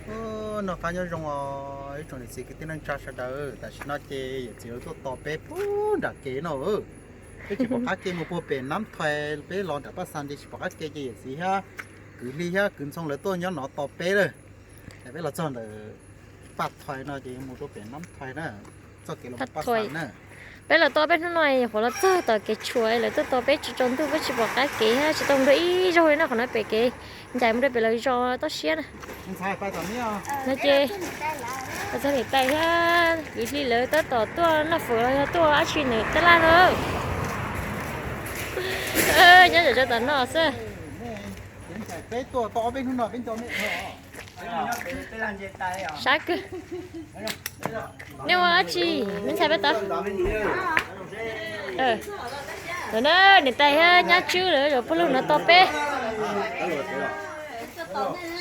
Noj qab nyob zoo os ib tsoom niam txiv kwv tij neej tsa sawv daws, tam sim no ces yawm txiv lawv tuaj tos peb puag nram kev no. Peb tsis pom qab kev mus puag pem Nab Thais, peb los nram Paj Xas ces tsis pom qab kev ces yawm txiv thiab kwv Hli thiab kwv Ntxhoo lawv tuaj nyob no tos peb lawm. Es peb los txog ntawm Paj Thais no ces mus rau pem Nab Thais na, txoj kev los Paj Xas na. Peb los tau peb hnub no nyuam qhuav los txog tom kev tshuam, lawv tuaj tos peb tsis tsaus ntuj, peb tsis pom qab kev thiab tsis tau mus dua ib zaug li no. Qhov no pem kev ncaim mus rau pem lawv zos toj siab na. No ces txog niam tais thiab kwv Hli lawv tab tom tuaj noj fawm los yog tuaj dab tsi nws tab laj no. Nyob zom zaws tom no xwb. Sab kawg. Nej ua dab tsi me ntxhais peb tod? Niam tais thiab nyab Tswb lawv zaum pawg lug no tos peb.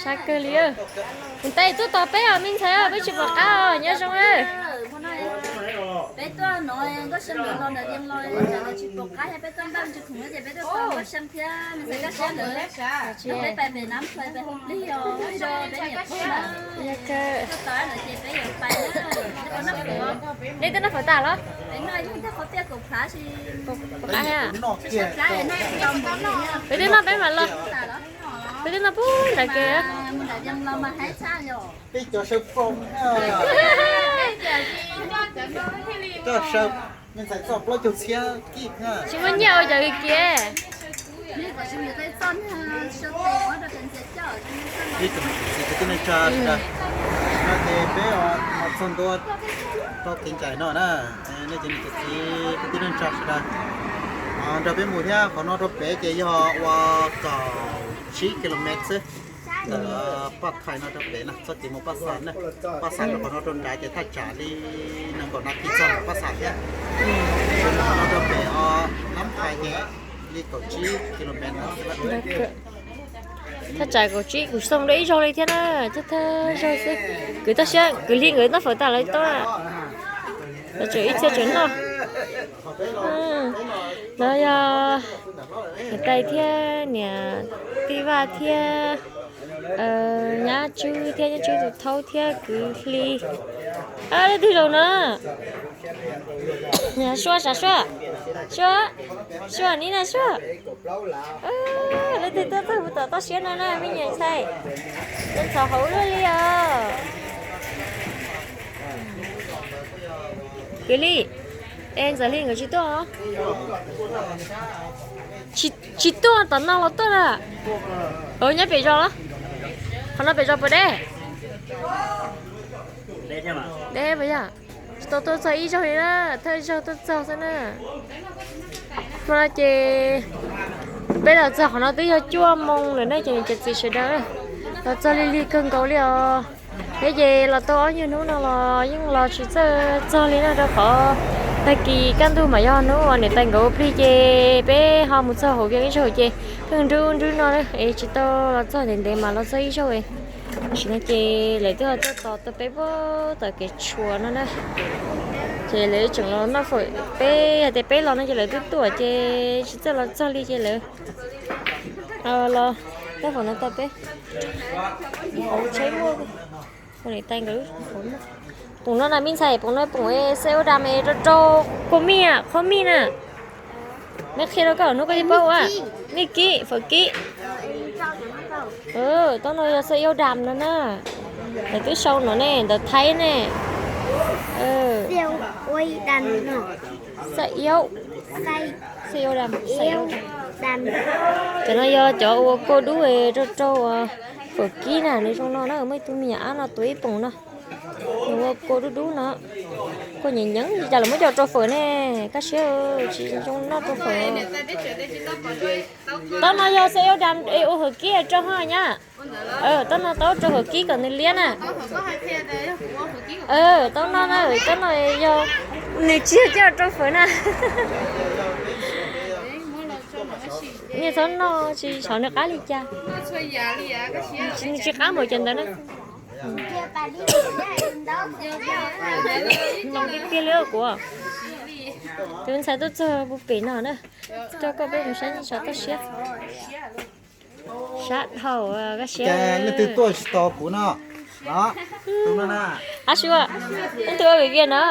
Sab kawg li. Niam tais tuaj tos peb os me ntxhais, peb tsis pom qab os, nyob zoo. Peb tuaj no nkauj seem los ntawm Vias los, tsis pom qab thiab, peb tuaj npaj ntsis khoom no ces peb tuaj tos nkauj seem thiab me ntxhais Kaj Siab lawv. Peb pais pem Nab Thais pais hu plig os, peb niam pog na. Tuaj tos lawm ces peb yuav pais na. Nej twb noj fawm tas los? Peb noj ib tag qhov tiaj kaum plhav si. Peb twb noj peb mam los. Peb twb noj puag nram kev. Peb cov saw foom, cov saw me ntxhais txoj plaub caug txhiab kib na. Tsis muaj nyiaj ua cov kiv. Ib tsoom niam txiv kwv tij neej tsa sawv daws, no ces peb los txog ntua rau kev ncaim no na. Nej cov niam cov txiv kwv tij neej tsa sawv daws nrog peb mus thiab. Qhov no rau pem ces yog ua kaum tsib kilomev xwb. Ntawm Paj Thais no rau pem na, txoj kev mus Paj Xas na. Paj Xas rau qhov no rau nrad ces thaj tsam li nees nkaum nas this txog Paj Xas thiab. Qhov no rau pem os, Nab Thais ces li kaum tsib kilomev no. Thaj tsam kaum tsib kuv xoo dua ib zaug li thiab na, thawj thawj zaug xwb. Kwv toj siab kwv Hli nkawd noj fawm tas lawv tuaj. Lawv tseem ib txhia tseem noj. No yog niam tais thiab niam tij Vaj thiab nyab Tswb thiab nyab Tswb tus thaub thiab kwv Hli. Leej twg zaum no? Suab, Sav Suab, Suab, Suab, neb na Suab. Leej twg tuaj txog puag tom toj siab no na me nyuam ntxhais? Tuaj ntxhov hauv luaj li os. Kwv Hli, es Ntxawm Hli nkawd tsis tuaj os? Tsis tuaj tom no los tuaj na. Nyob pem zos los? Qhov no pem zos puas deb? Deb puas yog? Tsis tau tuaj txog ib zaug li na, thawj zaug tuaj txog xwb na. Hmo no ces peb los txog qhov no twb yog cuaj moo lawm na cov niam cov txiv sawv daws. Los txog lig lig kawg nkaus li os. Peb ces los tau ob nyuag hnub no los yeej los tsis txawj txog li na, rau qhov tag kis kaj ntug mas yog hnub uas niam tais nkawd ua plig ces peb ho mus txog hauv Vias ib zaug ces pheej nrub nrub no es tsis tau los txog ntev ntev mas los txog ib zaug. Tam sim no ces lawv twb ho tuaj tos tau peb puag tom kev tshuam no na. Ces lawv tseem los noj fawm, peb hais tias peb los no ces lawv twb tuaj ces tsis txawj los txog li ces lawv los noj fawm no tau peb. Poom no na me ntxhais, poom no poom xav ua dam rau rau kua mij, qhob mij na. Mej qhia rau koj hnub koj yeej paub ua mij kib, fawm kib. Tau no yog xav ua dam no na. Lawv twb sau no ne, ntawv Thaib ne. Xav ua, xav ua dam, xav ua dam. Cov no yog cov ua kua dub rau rau fawm kib na, nws zoo no na, muaj ib tug me nyuam ab no tuav ib poom no. Nws ua kua dub dub no, kua nyeev nyeev li cas lawv muab coj rau fawm ne, kaj siab tsis zoo noj rau fawm. Taub no yog xav ua dam es ua fawm kib rau ho nyab. Taub no taub rau fawm kib kom nws liab na. Taub no na, taub no yog nws tsis yog coj rau fawm na. Nej txhob noj tsis xyov nws qab li cas. Nws tsis qab npaum cov ntawd na. Noo tiag tiag li kuv. Tus ntxhais tuaj txog puag pem no na, coj koj peb mus saib toj siab. Sab dhau kaj siab. Leej twg tuaj tsis tos kuv no? Ab Sua, leej twg ua vim vias no?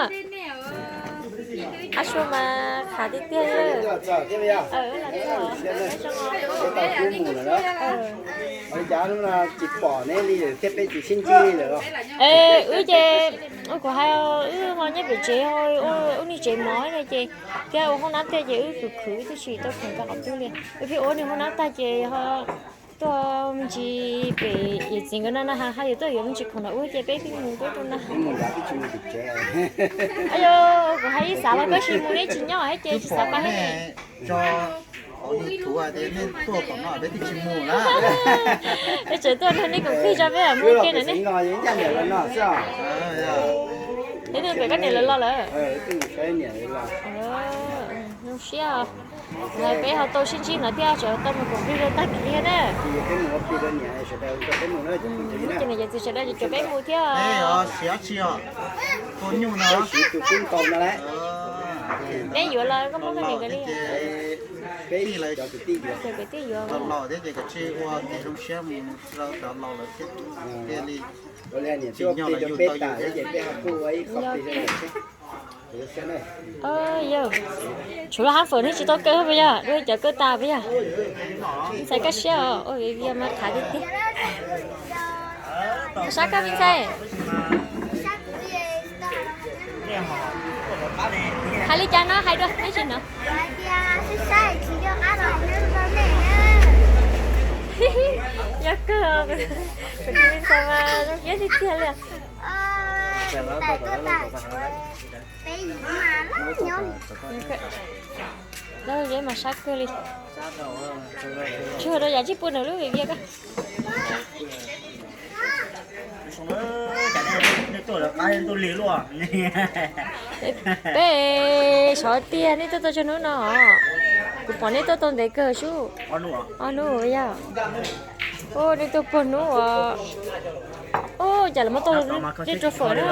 Ab Sua mas khav tiag tiag li. Tsis pom neb li thiab peb tsis sib ntsib li lawm. Wb ces, kuv hais, wb ho nyob pem tsev, ua ub niag tsev mov no ces thiab ua hoob nab tiag ces wb khwv khwv twb tsis tau khoom rau qhov twg li. Wb pheej ua niag hoob nab tag ces ho tuaj me ntsis pem yawm txiv nkawd na na, haj yam tuaj yuav me ntsis khoom no ua ces peb pheej mus tuaj rau na. Ayo, kuv hais ib xav los koj tsis mus, neb tsis nyob thiab ces tsis xav pab thiab. Peb tseem tuaj nrog nej koom plig tso peb mus ke na ne. Peb tuaj pem koj niam lawv los lawm. Zoo siab os. Peb ho tau sib ntsib no thiab, tseem tau mus koom plig rau tag kis thiab na. Ces niam ces txiv sawv daws cov peb mus thiab. Peb yuav los koj muab koj niam nkawd li. Kwv tij yuav los thiab ces kav tsij ua kev zoo siab mus rau cov laus lawm thiab. Thiaj li tsis nyob los yug tau yus thiab. Yog, tshuav lub hab fawm ne tsis tau kaw puas yog, dua cov kaw tas puas yog? Ntxhais kaj siab os, ua vim vias mas khav tiag tiag. Sab koj me ntxhais. Hais li cas no hais dua neb tsis no. Yog kawg, kuv tus me ntxhais mas zoo siab tiag tiag li. Lawv yeej mas sab kawg li. Tsis ua rau yam tsis pub nws lub vim vias koj. Peb xyov tiag nej tuaj tau txog hnub no. Kuv pom nej tuaj tau ntev kawg sub. Ob hnub yog. Ua nej tuaj puag hnub uas, ua cas lawv muab tau nej rau fawm na.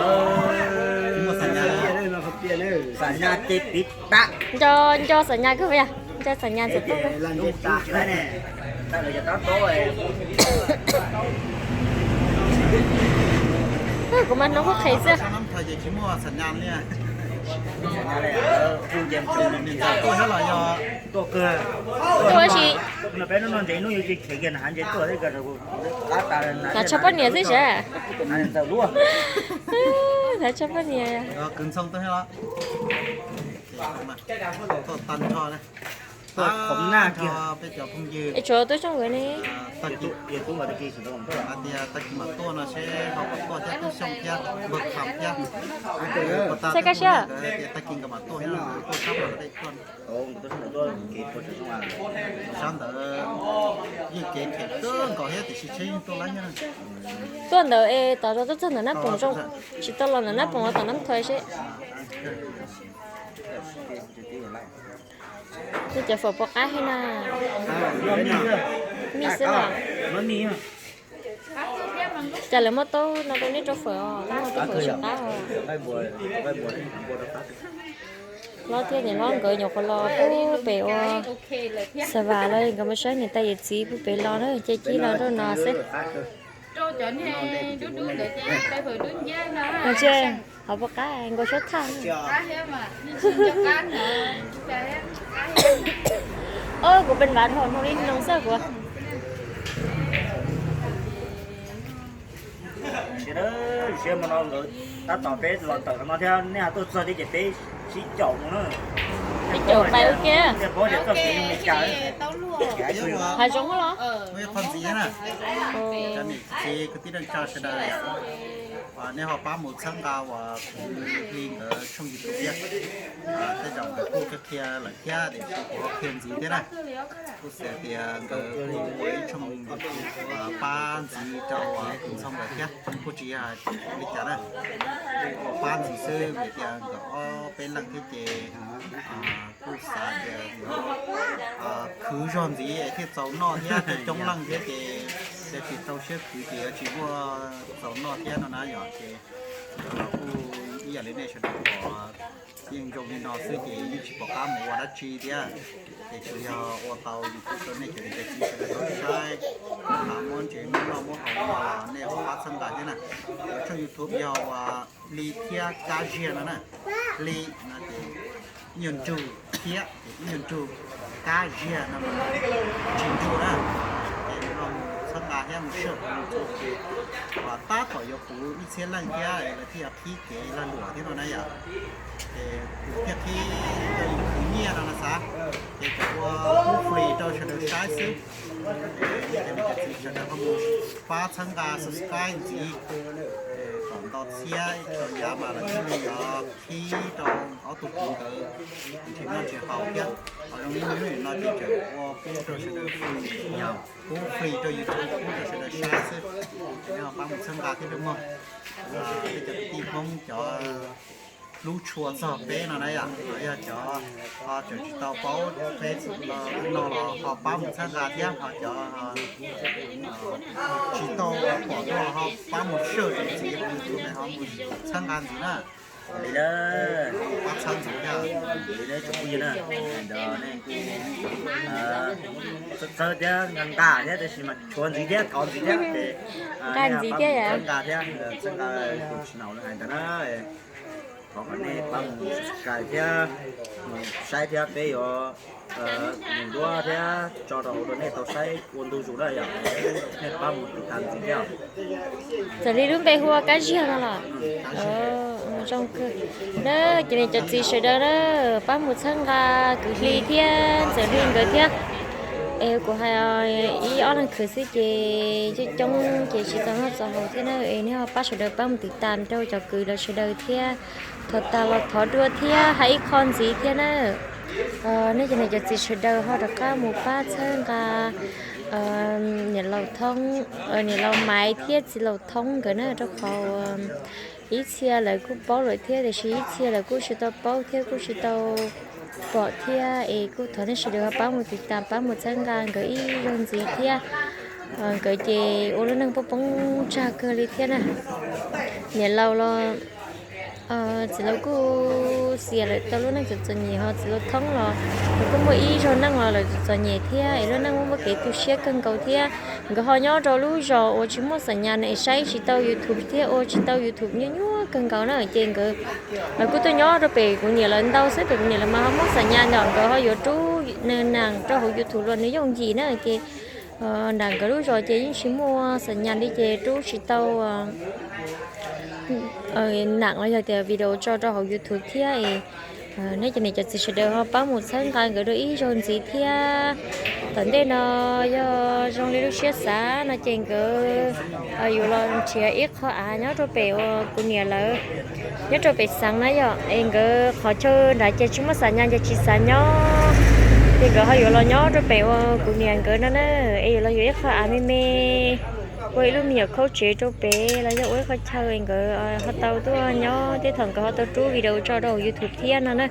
Nco, nco xam nyas kawg yog, nco xam nyas ntxuav tau. Kuv mas hnub qhuav qhev xwb. Ua si. Thav tsho poj niam xwb sas. Thav tsho poj niam. Es tshuav tuaj tsooj nkawd ne. Hais tias tag kis mam tuaj no seb ho puas tuaj thiab, Tub Xyooj thiab Npawg Kham thiab. Txhais Kaj Siab. Tag kis nkawd mam tuaj thiab, tuaj sab ntawd, sab ntawd yeej kev phem kawg nkaus thiab tiam sis tsheb yeej tuaj lawm thiab. Tuaj ntawd es tom zos tuaj txog ntawm Nab Poom zoo, tsis tau los ntawm Nab Poom los tom Nab Thoj seb. Neb cov fawm puas qab thiab na? Mij xwb los? Cas lawv muab taub no rau neb rau fawm os, taub no rau fawm tsis qab os. Hlob thiab niam hlob nkawd nyuam qhuav los pub pem ua xa vas los nkawd mus saib niam tais yawm txiv pub pem los na, ces cia los rau no xwb. Ntsia, ho puas qab nkaus suab thaj. Kuv pes npav dhau hnub li no xwb kuv. Siab, siab no nkawd tab tom peb los tawm no thiab, nej tuaj txog thiab ces peb sib caum mus na. Peb caum pais ua ke. Hav zoov los? Cov niam txiv kwv tij neej tsa sawv daws, nej ho pab mus txhawb nqa uas kuv hli nkawd tshooj YouTube thiab, tej zaum nkawd kuj qhia lawm thiab tiam sis kuv ho qhia ntxiv thiab na. Kuj xav tias nkawd kuj ua ib tshooj YouTube pab ntxiv rau tus ntxhoo nkawd thiab, kuj tsis yog li cas na. Kuj ua pab ntxiv xwb vim tias nkawd ob peb leeg thiab ces kuj xav tias khwv zog ntxiv es thiaj txaus noj thiab, coob leej thiab ces yog tsis rau siab khwv ces yuav tsis muaj txaus noj thiab no na yom. Ces kuj Ib yam li nej sawv daws pom yeej zoo li no xwb ces yeej tsis pom qab mus ua dab tsi thiab. Ces tsuas yog ua tau YouTube rau nej cov niam cov txiv sawv daws tau saib, muab ntsev muab noj muab haus no los nej ho pab txhawb nqa thiab na. Kuv tshooj YouTube yog uas Hli thiab Kab Ziag no na. Hli no ces ib nyuag nrug, thiab ces ib nyuag nrug, Kab Ziag no mas tsis nrug na. Ces no mus txhawb nqa thiab mus sub YouTube ces uas tab tom yuav puv ib txhiab leej thiab lawv thiaj yog qhib kev lag luam thiab no na yom. Ces kuv thiaj qhib rau yus khwv nyiaj no na xav. Ces kuv ua pub free rau sawv daws saib xwb. Ces nej cov niam cov txiv sawv daws ho mus pab txhawb nqa subscribe ntxiv kom nto txhiab rau yav mas lawv thiaj li yuav qhib rau ob tug kwv ntawd nrhiav noj nrhiav haus thiab. Ho zoo li hnub no ces tseem ua pub rau sawv daws free, pub free rau YouTube pub rau sawv daws saib xwb. Ces nej ho pab mus txhawb nqa thiab nawb mog. Peb cov kwv tij Hmoob cov hlub tshua txog peb no na yom, los yog cov ho tseem tsis tau paub peb no los ho pab mus txhawb nqa thiab, ho cov tsis tau pom dua los ho pab mus share ntxiv, ho mus txhawb nqa ntxiv na. Li na, pab txhawb ntxiv thiab. Li na tsoom phooj ywg na, ntawd nej kuj txhawb txhawb thiab nqa nqa thiab tab sis mas tshuav ntxiv thiab thov ntxiv thiab ces nqa ntxiv thiab txhawb nqa thiab, txhawb nqa tus tsis naus hais ntawd na. Thov kom nej pab mus subscribe thiab mus saib thiab peb yuav mus duab thiab tso rau hauv rau nej tau saib ua ntu zus na yom. Nej pab mus tiv tam ntxiv thiab. Txawm li lub npe hu ua Kab Ziag no los? Zoo kawg na, cov niam cov txiv sawv daws na, pab mus txhawb nqa kwv Hli thiab ntxawm Hli nkawd thiab. Es kuv hais ib ob leeg khwv xwb ces coob coob ces tsis txaus noj txaus haus thiab na, es nej ho pab sawv daws pab mus tiv tam rau cov kwv lawv sawv daws thiab. Thov tas los thov dua thiab hais ib qho ntxiv thiab na. Nej cov niam cov txiv sawv daws ho rov qab mus pab txhawb nqa niam laus Thoob, niam laus Maiv thiab txiv laus Thoob nkawd na, rau qhov ib txhia lawv kuj paub lawm thiab tiam sis ib txhia lawv kuj tsis tau paub thiab kuj tsis tau pom thiab, es kuj thov nej sawv daws ho pab mus tiv tam pab mus txhawb nqa nkawd ib zaug ntxiv thiab. Nkawd ces ua lub neej poob poob tsag kawg li thiab na. Niam laus los txiv laus kuj xiam lawm tau lub neej txom txom nyem, ho txiv laus Thoob los lawv kuj muaj ib zaug neej los lawv txom txom nyem thiab es lub neej muaj muaj kev tu siab kawg nkaus thiab. Nkawd ho nyob rau lub zos uas tsis muaj xam nyas ne, saib tsis tau YouTube thiab ua tsis tau YouTube nyuaj nyuaj kawg nkaus na, ces nkawd lawv kuj tuaj nyob rau pem kuv niam lawv ntau xwb, pem kuv niam lawv mas ho muaj xam nyas ntawm nkawd ho yuav rub nees rau hauv YouTube los nws yooj yim na, ces nram nkawd lub zos ces yeej tsis muaj xam nyas li ces rub tsis tau nees los yog tias video tso rau hauv YouTube thiab es nej cov niam cov txiv sawv daws ho pab mus txhawb nqa nkawd dua ib zaug ntxiv thiab. Tom ntej no yog zoo li lub siab xav no ces nkawd yuav los nrhiav ib qho av nyob rau pem uas kuv niam lawv nyob rau pem xeev na yom, es nkawd qhov chaw nrad ces tsis muaj xam nyas ces tsis xav nyob, ces nkawd ho yuav los nyob rau pem uas kuv niam nkawd no na, es yuav los yuav ib qho av me me ua ib lub me nyuam khaub tsev rau pem los yog ua ib qho chaw es nkawd ho tau tuaj nyob thiab thaum nkawd ho tau rub video tso rau hauv YouTube thiab no na.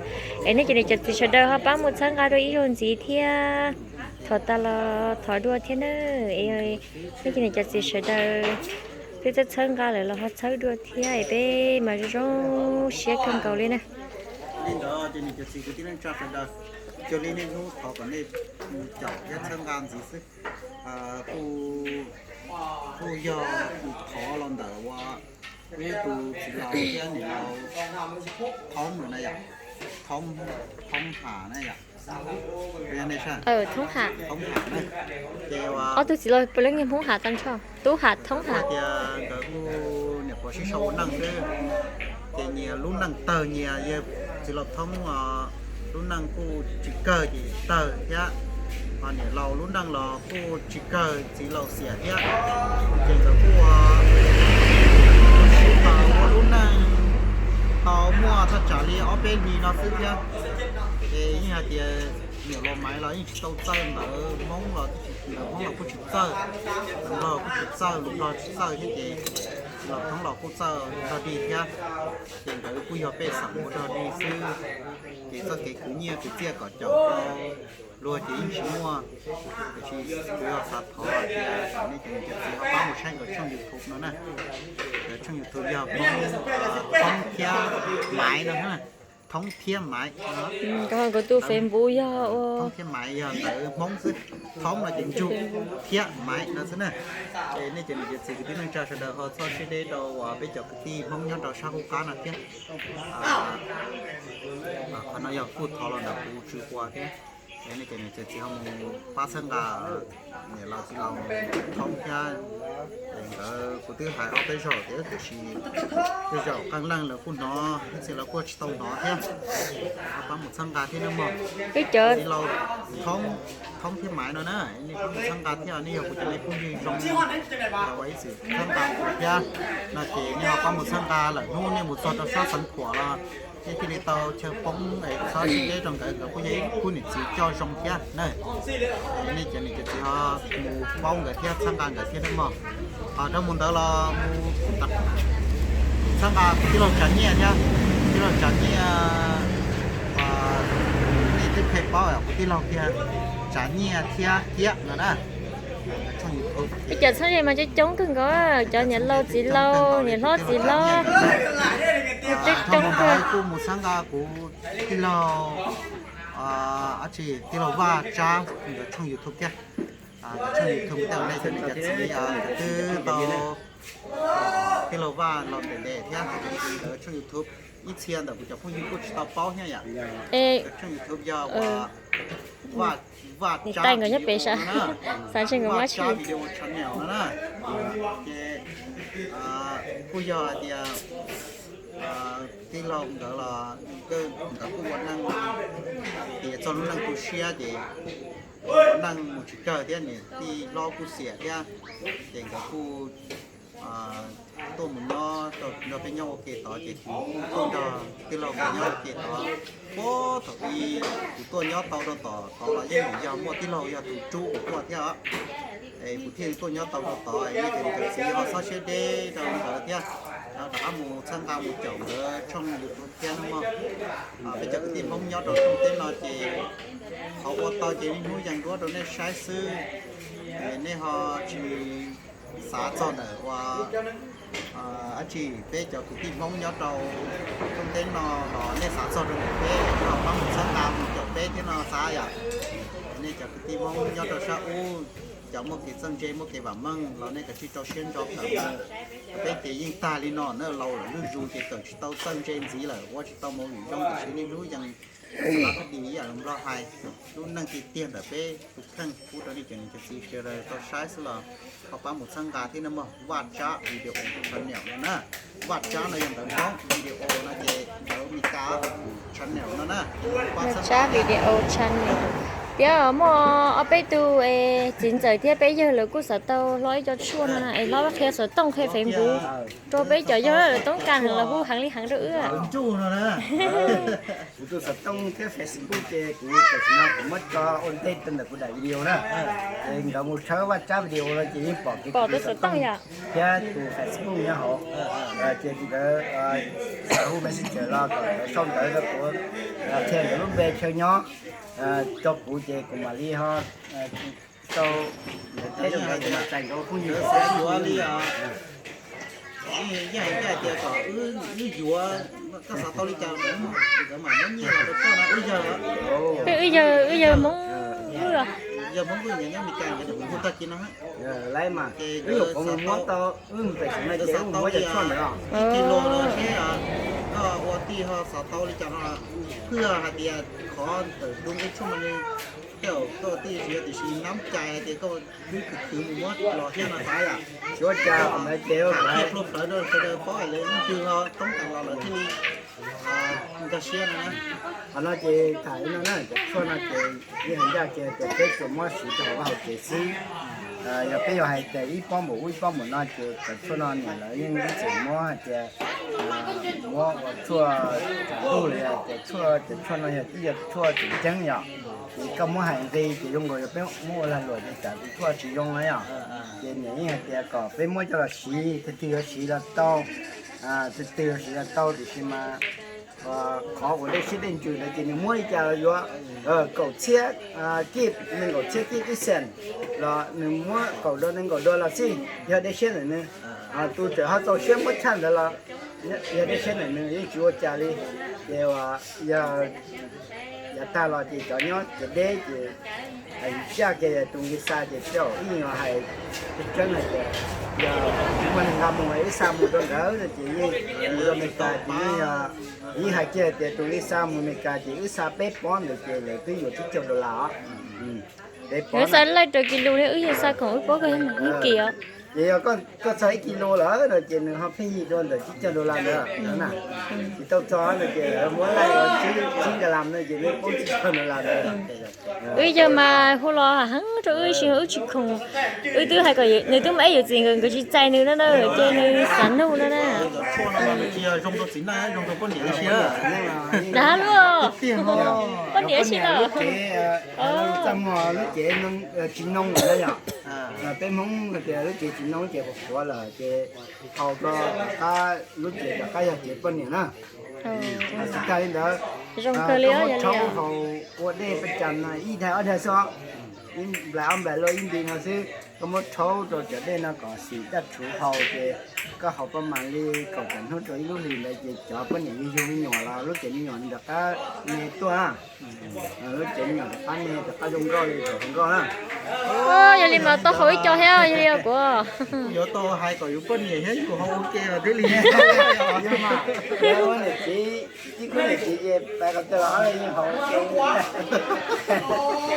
Es nej cov niam cov txiv sawv daws ho pab mus txhawb nqa dua ib zaug ntxiv thiab. Thov tas los thov dua thiab na. Es nej cov niam cov txiv sawv daws twb txhawb txhawb nqa lawm los ho txhawb dua thiab es peb mas zoo zoo siab kawg nkaus li na. Li ntawd ces niam cov txiv kwv tij neej tsa sawv daws, cuag li niaj hnub thov kom nej mus caum thiab txhawb nqa ntxiv xwb. Kuj, kuj yog kuv thov los ntawm ua peb tus txiv laus thiab niam laus Thoob lawm na yom, Thoob, Thoob Ham na yom. Thoob Ham na, ces ua ob tug txiv laus puav leej yog Hmoob Ham tag nrho, Tub Ham Thoob Ham. Tias nkawd kuj niam pog sib sau ua neej xwb, ces nyias lub neej tawg nyias, yog txiv laus Thoob lub neej kuj tsis kawg ces tawg thiab, ho niam laus lub neej los kuj tsis kawg txiv laus xiam thiab, ces nkawd kuj ua, sib pab ua lub neej tau muaj thaj tsam li ob peb hlis no xwb thiab. Ces yeej hais tias niam laus Maiv los yeej tsis tau txawj ntawv Hmoob los, ntawv Hmoob los kuj tsis txawj, ntawv Nplog kuj tsis txawj, lus Nplog tsis txawj thiab ces Los thoob los kuj txawj dog dig thiab, ces nkawd kuj yog pej xeem ua dog dig xwb, ces txoj kev khwv nyiaj khwv txiaj kom caum luag ces yeej tsis muaj. Tiam sis kuv yog xav thov tias kom nej cov niam cov txiv ho pab mus saib nkawd tshooj YouTube no na. Nkawd tshooj YouTube yog Thoob, Thoob thiab Maiv no na. Thoob thiab Maiv no. Nkawd tus Facebook yog Thoob thiab Maiv yog ntawv Hmoob xwb. Thoob no ces ntsug, thiab Maiv no xwb na. Ces nej cov niam cov txiv kwv tij neej tsa sawv daws ho txhob siab deb rau uas peb cov kwv tij Hmoob nyob rau sab qub qab no thiab. Qhov no yog kuj thov los ntawm kuv Tswv Quas thiab. Es nej cov niam cov txiv ho mus pab txhawb nqa niam laus txiv laus Thoob thiab. Es nkawd kuv twb hais ob peb zaug tiam sis tej zaum qee leej lawv kuj hnov, ib txhia lawv kuj tsis tau hnov thiab. Ho pab mus txhawb nqa thiab nawb mog. Txiv laus Thoob, Thoob thiab Maiv no na, nej pab mus txhawb nqa thiab, nej yog kuv cov me phooj ywg zoo, ua ib txwm txhawb nqa kuv thiab no ces nej ho pab mus txhawb nqa lawm hnub nej mus txog rau sab Xeev Khuam los nej thiaj li tau chaw poob es txhob siab deb rau nkawd, nkawd kuj yog ib khub niam txiv coj zoo thiab na. Nej cov niam cov txiv ho mus paub nkawd thiab txhawb nqa nkawd thiab nawb mog. Ho rau mus ntawd los mus txhawb nqa tij laug Tsav Nyiaj thiab. Tij laug Tsav Nyiaj, nej twb pheej paub kuv tij laug kiag Tsav Nyiaj thiab Kiab no na. Ib co txheeb ze mas coob coob kawg nkaus, cov niam laus txiv laus, niam hlob txiv hlob, coob coob kawg. Kuj mus txhawb nqa kuv tij laug, tij laug Vaj Tsab nkawd tshooj YouTube thiab. Nkawd tshooj YouTube tej nej cov niam cov txiv twb tau tij laug Vaj los ntes ntes thiab, nkawd tshooj YouTube ib txhia ntawm kuv cov phooj ywg kuj tsis tau paub thiab yom. Nkawd tshooj YouTube yog uas Vaj, Vaj Tsab video no na, Vaj Tsab video channel no na. Ces kuj yog hais tias tij laug nkawd los nkawd kuj ua neej tias txog lub neej tu siab ces ua neej mus tsis kawg thiab niam tij hlob kuj xiam thiab, ces nkawd kuj tuaj mus nyob nrog peb nyob ua ke tod ces kuv kuj tuaj nrog tij laug nkawd nyob ua ke tod. Puag thaum ub kuv tuaj nyob tau rau tom tod los yeej yog muaj tij laug yog tus rub kuv tuaj thiab os. Es kuv thiaj li tuaj nyob tau rau tod, nej cov niam cov txiv ho txhob siab deb rau nkawd thiab, rov qab mus txhawb nqa mus caum nkawd tshooj YouTube thiab nawb mog. Peb cov kwv tij Hmoob nyob rau rooj teb no ces qhov ua tau ces niaj hnub yees duab rau nej saib xwb. Es nej ho tsis xav txog ntawm ua dab tsi, peb cov kwv tij Hmoob nyob rau rooj teb no los nej xav txog rau ntawm peb, nej ho pab mus txhawb nqa mus caum peb thiab no xav yom. Nej cov kwv tij Hmoob nyob rau sab ub, cov muaj kev txawj ntse muaj kev vam meej los nej kav tsij rau siab ntso kawm mus. Peb ces yeej tag li no na, laus lawm zuj zus ces kawm tsis tau txawj ntse ntxiv lawm, ua tsis tau movie zoo, tiam sis niaj hnub yees xav di ib yam li Nplog hais, lub neej tiag tiag ntawm peb tus kheej pub rau nej cov niam cov txiv sawv daws tau saib xwb los ho pab mus txhawb nqa thiab nawb mog. Vaj Tsab video channel no na, Vaj Tsab no yog ntawv Hmoob, video no ces ntawv Meskas channel no na. Vaj Tsab video channel. Tias muaj ob peb tug txiv ntxawm thiab peb yawg lawv kuj xav tau hlob ib co tshuaj no na, es hlob qhia xov tooj qhia Facebook rau peb cov yawg lawv toob kas heev los hu heev li heev rau wb. Kuv tus xov tooj thiab Facebook ces kuv tam sim no kuv muab tso ua ntej rau ntawm kuv daim video na. Ces nkawd mus tshawb Vaj Tsab video no ces yeej pom tus xov tooj thiab tus Facebook nyob hauv. Ces nkawd hu Messenger los kom nkawd sau ntawv rau kuv, qhia nkawd lub npe chaw nyob rau kuv ces kuv mam li ho sau ntawv teb rau nkawd, kuv mam txais nkawd ua phooj ywg. Yeej hais tias kom wb yuav, koj xav tau li cas nkawd mam muab nyiaj los rau koj no. Wb yawg, wb yawg Hmoob, yawg Hmoob kuj nyob Mes Kas, nkawd hu tag kis no. Lawv mas wb yuav muab tau, wb mus pem xeev no ces wb muab cov tshuaj ntawd os. Ib kis los no seb koj ua tij ho xav tau li cas no, phwj hais tias qhov ntawm tus nqi tshuaj no li tej zaum koj ua tij tsis yog, tiam sis nab cai hais tias koj twb khwv khwv mus muab los thiab no xav yom. Tsis ua cas, ntawd ces qhia plhuav plawv rau sawv daws paub hais lawv leej twg ho toob kas los lawv thiaj li nkag siab no na. Qhov no ces tham li no na, cov tshuaj no ces yeej hais ncaj kiag tias peb tsuas muab siv rau hauv vaj hauv tsev xwb. Yog peb yuav hais tias ib pob npaum ub ib pob npaum no ces cov tshuaj no niam lawv yeej ib txwm muab hais tias muab ua tshuaj tsaus ntuj los yog tias tshuaj, cov tshuaj no yog ib yam tshuaj tseem ceeb yom. Kuv Koj muab hais nqi ces zoo nkaus yog peb muab ua lag luam ces tsam tus tshuaj tsis zoo na yom. Ces niam yeej hais tias kom peb muab coj los siv, twg twg yuav siv los tau, twg twg yuav siv los tau, tiam sis mas qhov uas dej siab dej ntsws ntawd ces nws muab li cas los yuav, kaum txhiab kib, nees nkaum txhiab kib ib xees los nws muab kaum do nees nkaum do los xij, yog dej siab ntawm nws. Tus txawm ho txaus siab muab tshaj ntawd los yog dej siab ntawm nws yeej tsis ua cas li. Ces yog yav tag los ces cov nyob ces deb ces hais zaj kiag tus nqi xa ces tej zaum ib nyuag hais tseeb tseeb hais tias yog muaj neeg nqa mus wb xa mus rau nkawd no ces yeej mus rau Meskas ces yeej yog, yeej hais kiag tias tus nqi xa mus Meskas ces wb xa peb pob ntawd ces lawv twb yuav tsib caug dollar os. Wb xa laij rau kis lus ne, wb yog xa khoom wb pob koj ib kis os. Ces yog koj txog ib kis lus lawm no ces nws ho pheej yig dua ntawm tsib caug dollar ntawd na. Tsis tau txog no ces lawv muab laij tsib nkas las no ces nws poob tsib caug dollar ntawd. Wb yawg mas hu los heev rau wb tsis, wb tsis khoom. Wb twb hais kom nws twb muaj ib yam txiv nkawd, nkawd tsis txais nws no na, ces nws xav nug no na. Dag luaj, poj niam si los. Lub cev txaj muag, lub cev tsis noo na yom. Peb Hmoob tias lub cev tsis noo, lub cev qhuav qhuav lawm ces haus rau tom qab, lub cev tom qab yog cev poj niam na. Tsis tag li ntawd, koj muab rhaub haus ua dej paj cas no ib daig ob daig xwb, ib nplais ob nplais luaj ib nti no xwb, koj muab rhaub rau cov dej no kom xim daj rhuv haus ces koj haus paj mas li kaum tawm hnub rau ib lub hlis ntawd ces cov poj niam yug yug me nyuam los lub cev me nyuam nws rov qab me tuaj na. Lub cev me nyuam rov qab me rov qab zoo nkauj li thaum hluas nkauj na. Yog li mas tau haus ib co thiab, yog li kuv. Yuav tau hais kom yus poj niam thiab yus haus ua ke los thiaj li. Niam txiv, ib khub niam txiv ces pais qhov twg los ob leeg yeej haus ua ke.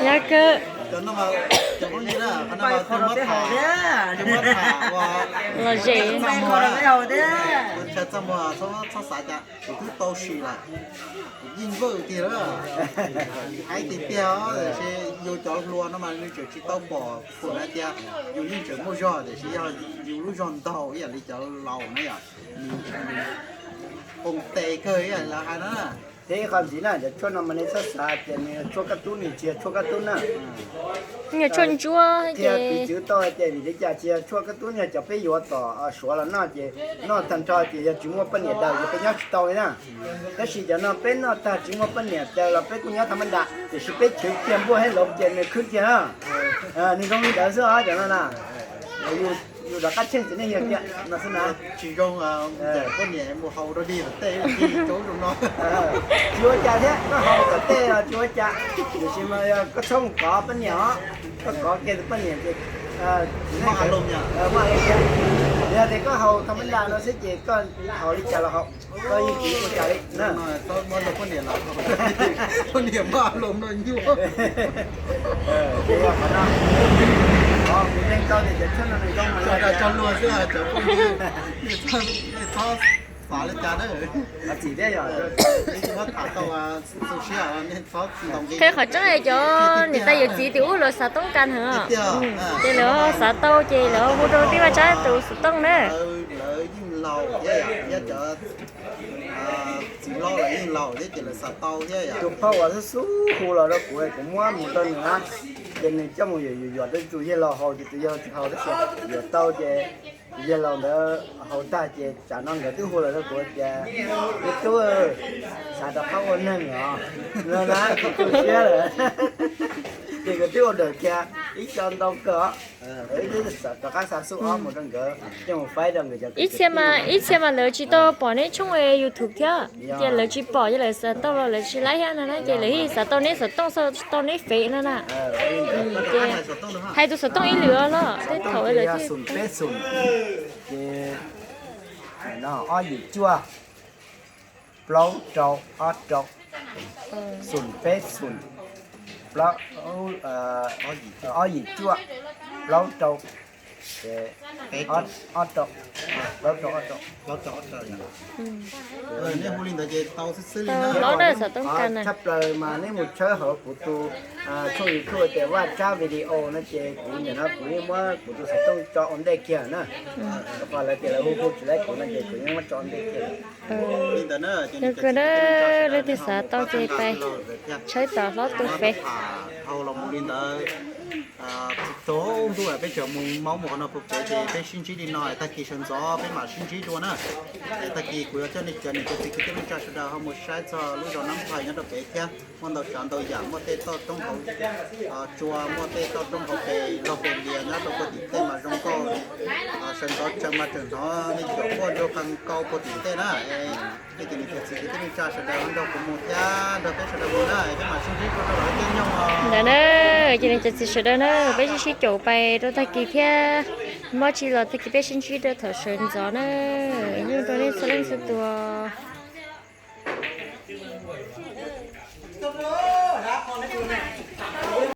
Yog kawg. Cov no, cov phooj ywg na, qhov no mas tus muab tham, tus muab tham uas los zem txaj muag, tus tshaj txaj muag txhob xav cas, kuv twb tau sim lawm, kuv yeej vwj tiag lawm. Haib tiag tiag os, tiam sis yus cov hluas no mas nws tseem tsis tau pom thaum hais tias yus yeej tseem muaj zog, tiam sis yog yus lub zog ntaug ib yam li cov laus na yom, nws poob tes kawg ib yam li lawv hais na. Thiab ib qho ntxiv na, cov tshuaj no mas nej txhob xav tias nws yog tshuaj kaj tub, nws tsis yog tshuaj kaj tub na. Tshuaj ntsuab thiab piv txwv tau hais tias vim li cas tsis yog tshuaj kaj tub, yog cov peb yuav tom Suav los noj ces noj tag nrho ces yog tsis muaj poj niam daws ces peb nyob tsis tau li na. Tab sis cov no peb noj tag tsis muaj poj niam daws los peb kuj nyob tha mab nra, tiam sis peb chwv kiag npuaj thiab lov ces nws khwb kiag na. Nws zoo li ntawd xwb os cov no na. Yus rov qab tsheej txiv neej yawg kiag no xwb na. Tsis zoo, poj niam mus haus rau dig tom tej, tsis zoo no. Tsis ua cas thiab, koj haus tom tej los tsis ua cas, tiam sis mas yog koj txhob mus kov poj niam os, koj kov kiag tus poj niam ces maj li thiab. Yog tias koj haus tha mab nra no xwb ces koj haus li cas los haus, koj yeej tsis ua cas li na. Poj niam maj los no nyuaj. Ces yog qhov no, kuv yeej tau tias cov tshuaj no nws zoo tso luag xwb, cov phooj ywg, nej txhob xav li cas na. Qhov txim thiab yog, qhov tseeb cov niam tais yawm txiv tim ub lawv xav toob kas heev, ces lawv xav tau ces lawv hu rau tij Vaj Tsab tus xov tooj na. Lawv yeej laus thiab, txiv hlob lawv yeej laus thiab ces lawv xav tau thiab. Tus phauj uas xub xub hu los rau kuv, kuv muab mus rau nws na, ces nws coj mus yuam yuam rau tus yawg laus haus ces tus yawg laus tsis haus tab sis yuam tau ces tus yawg laus ntawd haus tag ces tsam no nkawd twb hu los rau kuv tias, me tub, xav rov qab ua neeg os, no na, kuv tu siab lawm. Ces nkawd twb ua dawm kiag ib co ntau kawg os. Wb twb rov qab xa xub ob mus rau nkawd coj mus faib rau nkawd cov, ib txhia mas lawv tsis tau pom neb tshooj YouTube thiab, ces lawv tsis pom ces lawv xav tau los lawv tsis laib thiab no na, ces lawv thiaj xav tau neb xov tooj, xav tau neb fev no na. Hais tus xov tooj ib lwm los tej thaum lawv thiaj, ces ob yim cuaj plaub rau ob rau, xoom peb xoom, ob yim cuaj plaub rau Ob rau, plaub rau ob rau. Nej hu li ntawd ces tau xwb xwb li na. Tshaj plaws mas nej mus tshawb hauv kuv tus tshooj YouTube tias Vaj Tsab Video no ces kuv nim no kuv yeej muab kuv tus xov tooj tso ua ntej kiag na. Rau qhov lawv tias lawv hu hu tsis laib kuv no ces kuv yeej muab tso ua ntej kiag. Li ntawd na, leej twg xav tau ces pais tshawb tom hlob tus Fev. Dhau los mus li ntawd, txog ntuj peb tseem mus maub mus qhov no puag pem ces peb sib ntsib li no, tag kis sawv ntxov peb mam sib ntsib dua na. Es tag kis kuv yuav coj nej cov niam cov txiv kwv tij neej tsa sawv daws ho mus saib txog lub zos Nab Phais nyob rau pem thiab, muaj ntau tsav ntau yam, muaj tej toj roob hauv tsua, muaj tej toj roob hauv pes laug pes lias nyob rau puag tim tej mas zoo nkauj. Sawv ntxov tseem mas tseem hnov nej cov quaj ntsuag qee nkaus puag tim tej na. Es nej cov niam cov txiv kwv tij neej tsa sawv daws ho nrog kuv mus thiab nrog peb sawv daws mus na, peb mam sib ntsib dua rau lawv tej nyoog os. Ntawd na, cov niam cov txiv sawv daws na, peb sib sib caum pais rau tag kis thiab, mob tsis los tag kis peb sib ntsib rau thaum sawv ntxov na. Nyob rau nej txhua leej txhua tus.